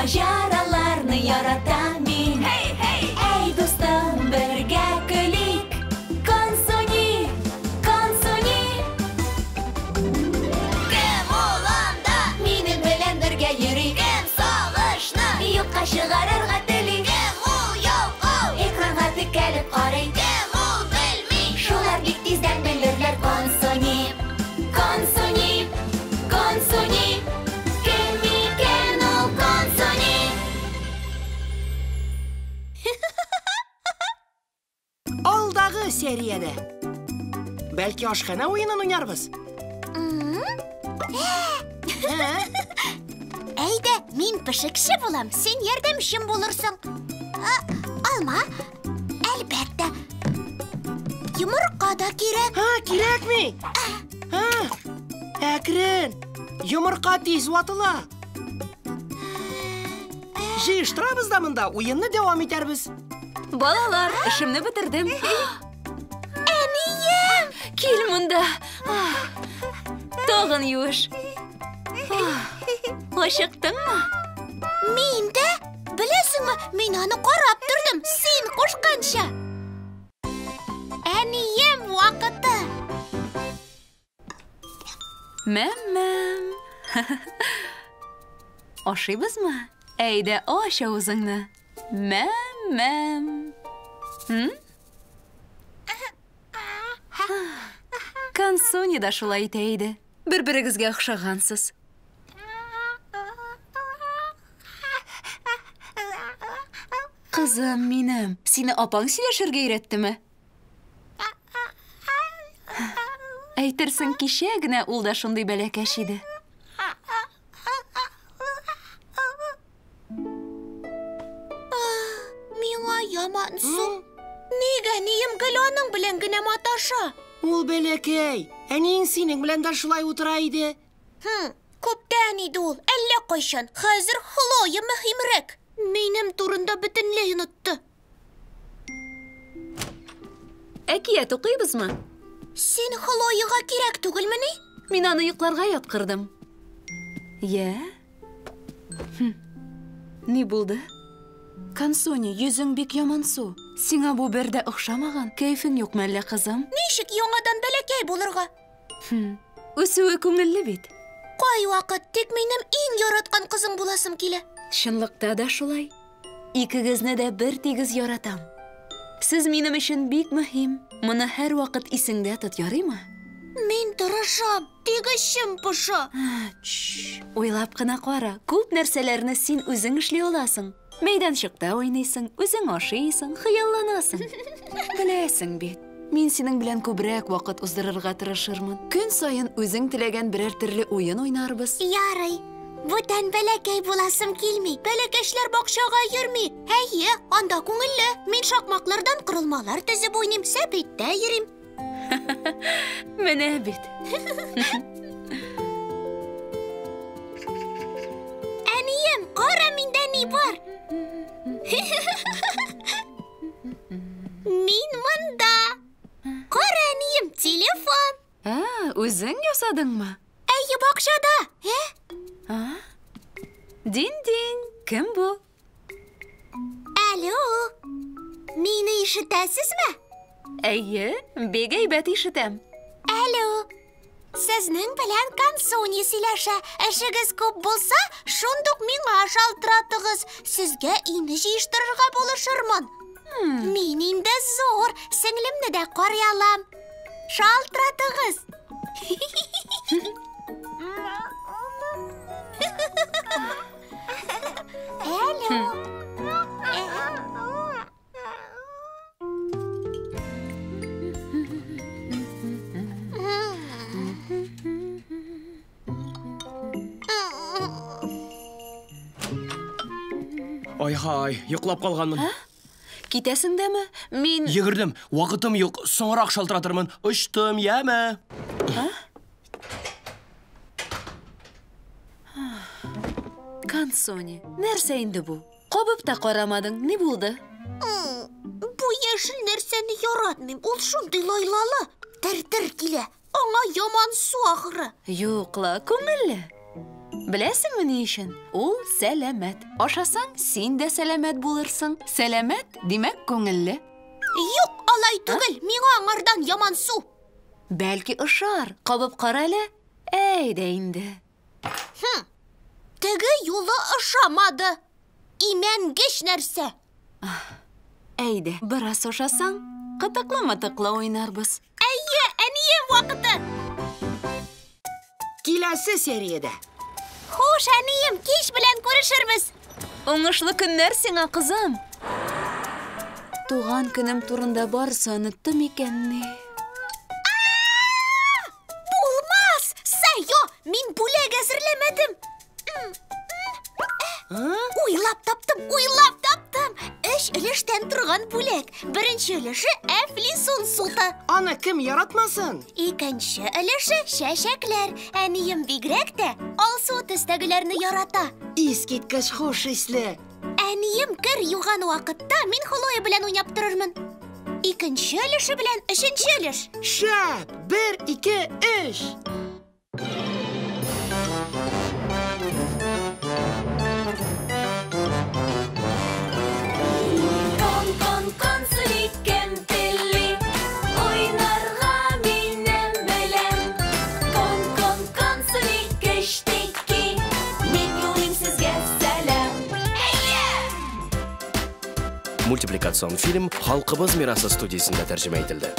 Маҗараларны яратам мин. Hey, hey! Әй, дустым, бергә көлик. Консуни, Консуни. Кем ул анда? Минем белән бергә йөри. Кем сагышны юкка чыгарырга тели? Кем ул ялкау? Экранга текәлеп карый. Кем ул белми? Шулар бик тиздән белерләр. Консуни, Консуни, Консуни. Кем икән ул Консуни? Алдагы сериядә. Бәлки ашханә уенын уйнарбыз? Ә? Әйдә, мин пешекче булам, син ярдәмчем булырсың. А, алма, әлбәттә. Йомырка да кирәк. Һа, кирәкми. Һа, әкрен. Йомырка тиз ватыла. Җыештырабыз да монда, уенны дәвам итәрбез. Балалар, эшемне бетердем. Әнием! Кил монда. Тагын юеш. Ачыктыңмы? Мин дә, беләсеңме, мин аны карап тордым, син кушканча. Әнием вакыты. Мәм-мәм. Ашыйбызмы? Әйдә, ач авызыңны. Мәм-мәм. М? Консуни да шулай итә иде. Бер-берегезгә охшагансыз. Кызым минем, сине апаң сөйләшергә өйрәттеме? Әйтерсең, кичә генә ул да шундый бәләкәч иде. Миңа ямансу. Нигә әнием гел аның белән генә маташа? Ул бәләкәй. Әниең синең белән дә шулай утыра иде. Хм, күптән иде ул, әллә кайчан. Хәзер Хлоя мөһимрәк. Минем турында бөтенләй онытты. Әкият укыйбызмы? Син Хлояга кирәк түгелмени? Мин аны йокларга яткырдым. Йә? Хм. Ни булды? Консуни, йөзең бик ямансу. Сиңа бу бер дә охшамаган. Кәефең юкмы әллә, кызым? Ничек яңадан бәләкәй булырга? Хм. Үсүе күңелле бит. Кайвакыт тик минем иң яраткан кызым буласым килә. Чынлыкта да шулай. Икегезне дә бер тигез яратам. Сез минем өчен бик мөһим. Моны һәрвакыт исеңдә тот, ярыймы? Мин тырышам, тик эчем поша. Чш, уйлап кына кара, күп нәрсәләрне син үзең эшли аласың. Мәйданчыкта уйныйсың, үзең ашыйсың, хыялланасың. Беләсең бит, мин синең белән күбрәк вакыт уздырырга тырышырмын. Көн саен үзең теләгән берәр төрле уен уйнарбыз. Ярый. Бүтән бәләкәй буласым килми. Бәләкәчләр бакчага йөрми. Әйе, анда күңелле. Мин шакмаклардан корылмалар төзеп уйныйм, сәбиттә йөрим. Менә бит. Әнием, кара миндә ни бар? Мин монда. Кара, әнием, телефон. Ә, үзең ясадыңмы? Әйе, бакчада. Ә? А? Дин-дин, кем бу? Алло. Мине ишетәсезме? Әйе, бик әйбәт ишетәм. Алло. Сезнең белән Консуни сөйләшә. Эшегез күп булса, шундук миңа шалтыратыгыз. Сезгә өйне җыештырырга булышырмын. Мин инде зур, сеңлемне дә карый алам. Шалтыратыгыз. Алло. Ай-һай, йоклап калганмын. Китәсең дәме? Мин... Йөгердем, вакытым юк, соңрак шалтыратырмын. Очтым, яме. Консуни, нәрсә инде бу? Кабып та карамадың, ни булды? Бу яшел нәрсәне яратмыйм. Ул шундый лайлалы. Тер-тер килә. Аңа яман су ахыры. Юк ла, күңелле. Беләсеңме ни өчен? Ул сәламәт. Ашасаң, син дә сәламәт булырсың. Сәламәт, димәк, күңелле. Юк, алай түгел. Миңа аңардан яман су. Бәлки ошар. Кабып кара әле. Әйдә инде. Теге юлы ошамады. Имәнгеч нәрсә. Әйдә, бераз ашасаң, кытыклы-мытыклы уйнарбыз. Әйе, әнием вакыты. Киләсе сериядә. Хуш, әнием, кич белән күрешербез. Уңышлы көннәр сиңа, кызым. Туган көнем турында барысы онытты микәнни? Булмас! Сайо, мин бүләк әзерләмәдем. Уйлап таптым, уйлап таптым. Өч өлештән торган бүләк. Беренче өлеше әфлисун суты. Аны кем яратмасын? Икенче өлеше чәчәкләр. Әнием бигрәк тә алсу төстәгеләрне ярата. Искиткеч хуш исле. Әнием кер юган вакытта мин Хлоя белән уйнап торырмын. Икенче өлеше белән өченче өлеш. Шәп! 1, 2, 3. Кон, кон, консули, кем тели, уйнарга минем белән. Кон, кон, консули, кечтеки, мин юлыйм сезгә сәлам. Мультипликацион фильм Халкыбыз мирасы студиясендә тәрҗемә ителде.